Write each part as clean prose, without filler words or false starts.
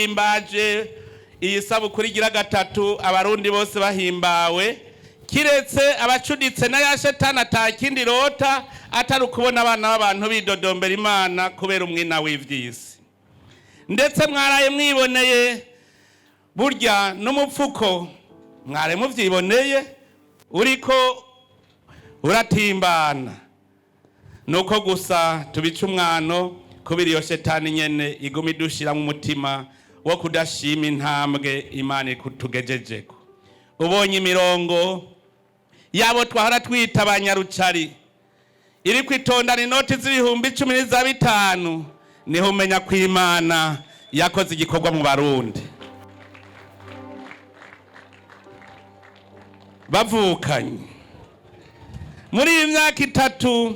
Duhimbaje iyi sabukuru igira gatatu, abarundi bose bahimbawe, kiretse abacuditse na ya shetani atakindi rota atari ukubona abana b'abantu bidodombera Imana kubera umwina w'ivyisi. Ndetse mwaraye mwiboneye burya n'umupfuko, mwaraye muvyiboneye uriko uratimbana. Nuko gusa tubica umwano kubera iyo shetani nyene iguma idushira mu mutima wo kudashima intambwe Imana ikutugejejeko. Ubonye imirongo yabo twahora twita abanyarucari iriko itondana inoti z'ibihumbi 10 n'iza 5, niho umenya ko Imana yakoze igikorwa mu Barundi. Bavukanye muri iyi myaka 3,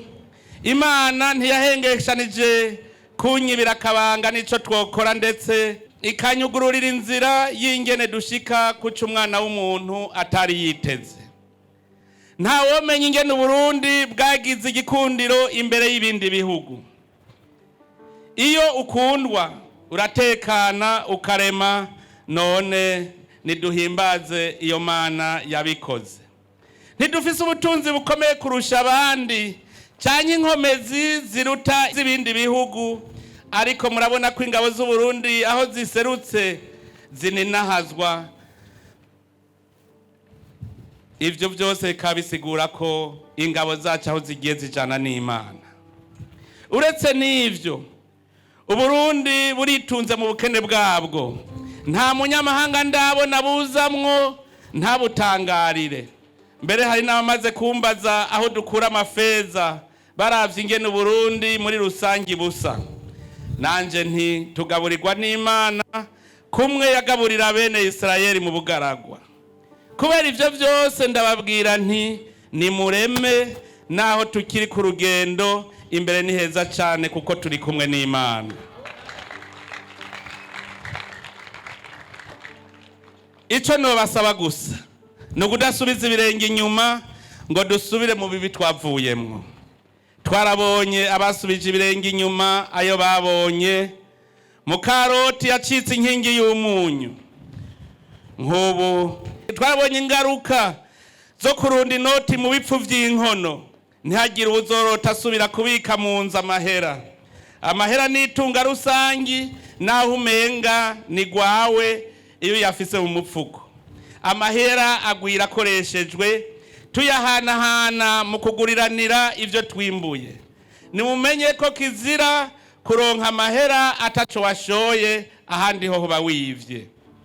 Imana ntiyahengeshanije kunyibira akabanga n'ico twokora, ndetse ikanyugururira inzira y'ingene dushika kuca umwana w'umuntu atari yiteze. Ntawomenya ingene Uburundi bwagize igikundiro imbere y'ibindi bihugu. Iyo ukundwa uratekana ukarema, none niduhimbaze iyo Mana yabikoze. Ntidufise ubutunzi bukomeye kurusha abandi canke inkomezi ziruta z'ibindi bihugu, ariko murabona ko ingabo z'Uburundi aho ziserutse zininahazwa. Ivyo vyose bikaba bisigura ko ingabo zacu aho zigiye zijana n'Imana. Uretse n'ivyo, Uburundi buritunze mu bukene bwabwo. Nta munyamahanga ndabona buzamwo ntabutangarire. Mbere hari n'abamaze kumbaza aho dukura amafeza baravye ingene Uburundi muri rusangi busa. Nanje nti tugaburirwa n'Imana kumwe yagaburira bene Isirayeli mu bugaragwa. Kubera ivyo vyose ndababwira nti nimureme, naho tukiri ku rugendo, imbere ni heza cane kuko turi kumwe n'Imana. Ico nobasaba gusa ni ukudasubiza ibirenge inyuma ngo dusubire mu bibi twavuyemwo. Twarabonye abasubije ibirenge inyuma ayo babonye. Mukaroti yacitse inkingi y'umunyu. Nk'ubu twarabonye ingaruka zo kurunda inoti mu bipfu vy'inkono. Ntihagire uwuzorota asubira kubika mu nzu amahera. Amahera ni itunga rusangi, naho umenga ni gwawe iyo uyafise mu mupfuko. Amahera agwira akoreshejwe, tuyahanahana mu kuguriranira ivyo twimbuye. Nimumenye ko kizira kuronka amahera ataco washoye, ahandi ho hoba wivye.